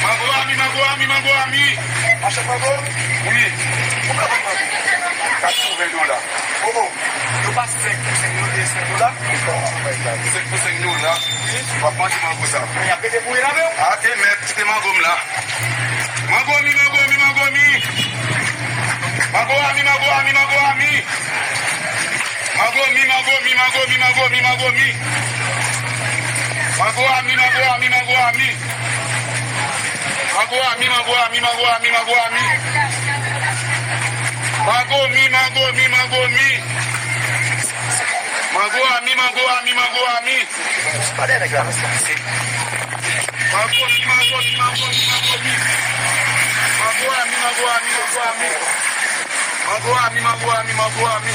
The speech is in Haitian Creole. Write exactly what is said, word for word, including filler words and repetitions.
Mango ami, mango ami, mango ami. Machann mango? Wi. Ou ka vann mango? Katreven dola. Oh, oh. Yo pa senk pou senk, yo de senk dola. Senk pou senk dola. Wi. W ap manje mango sa. Y ap pete pou wi la menm. A, te mèt, kite mango m la. Mango ami, mango ami, mango ami. Mango ami, mango ami, mango ami. Mango mi, mango mi, mango mi, mango mi, mango mi. Mango ami, mango ami, mango ami. Mango ami, mango ami, mango ami, mango ami. Mango mi, mango mi, mango mi. Mango ami, mango ami, mango ami. Mango mi, mango mi, mango mi, mango mi. Mango ami, mango ami, mango ami. Mango ami, mango ami, mango ami.